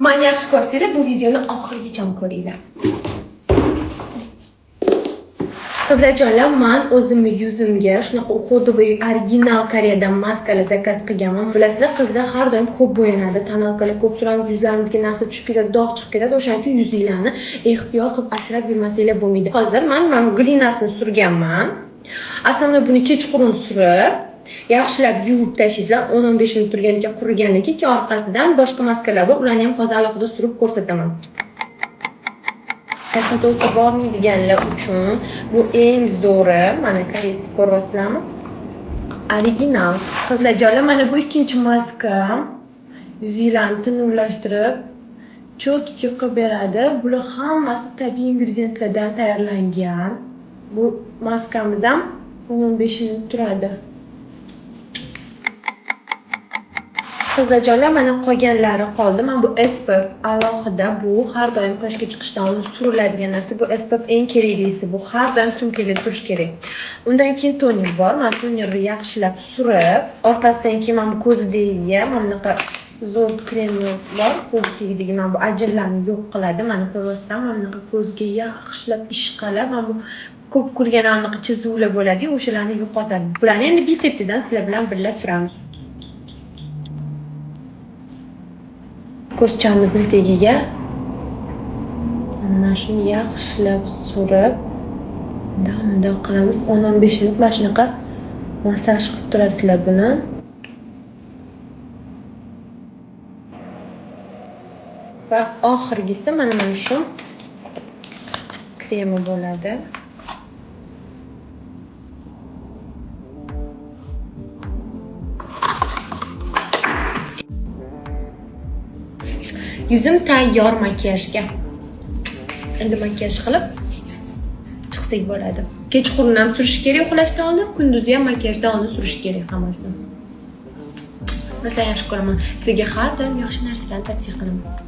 Mani yaxshi ko'rsanglar, bu videoni oxirigacha ko'ringlar. Qizlarjonlar, man o'zimni yuzimga shunaqa уходовый original Koreyadan maskalar zakaz qilganman. Bilasizlar, qizlar har doim ko'p bo'yanadi, тоналка lar ko'p suramiz, yuzlarimizga narsa tushib ketadi, dog' chiqib ketadi. O'shaning uchun yuzinglarni ehtiyot qilib asrab yurmasanglar bo'lmaydi. Hozir man mana bu глина sini surganman. Основной buni kechqurun surib, yaxshilab yuvib tashlaysizlar. 10-15 minut turgandan keyin, qurigandan keyin orqasidan boshqa maskalar bor, ularni ham hozir alohida surib ko'rsataman. Kosmetologga bormaydiganlar uchun bu eng zo'ri. Mana, корейский, ko'ryapsizlarmi? Original. Qizlarjonlar, mana bu ikkinchi maska. Yuzinglarni tiniqlashtirib, четкий qilib beradi. Bular hammasi tabiiy ingrediyentlardan tayyorlangan. Bu maskamiz ham 10-15 minut turadi. Qizlarjonlar, mana qolganlari qoldi. Mana bu SPF alohida, bu har doim quyoshga chiqishdan oldin suriladigan narsa. Bu SPF eng keraklisi. Bu har doim sumkada turishi kerak. Undan keyin toner bor. Mana, tonerni yaxshilab surib, orqasidan keyin mana bu ko'zidagi mana bunaqa zo'r kremi bor. Ko'z tagidagi mana bu ajinlarni yo'q qiladi. Mana, ko'ryapsizlar, mana bunaqa ko'zga yaxshilab ishqalab, mana bu ko'p kulgan anaqa chizuvlar bo'ladi-yu, o'shalarni yo'qotadi. Bularni endi bitta-bittadan sizlar bilan birga suramiz. Ko'zchamizni tagiga mana shuni yaxshilab surib, bundoq bundoq qilamiz. 10-15 minut mana shunaqa massaj qilib turasizlar buni. Va oxirgisi mana shu kremi bo'ladi. Yuzim tayyor makiyajga. Endi makiyaj qilib chiqsak bo'ladi. Kechqurun ham surish kerak uxlashdan oldin, kunduzi ham makiyajdan oldin surish kerak hammasini. Masalan, yaxshi ko'raman. Sizga har doim yaxshi narsalarni tavsiya qilaman.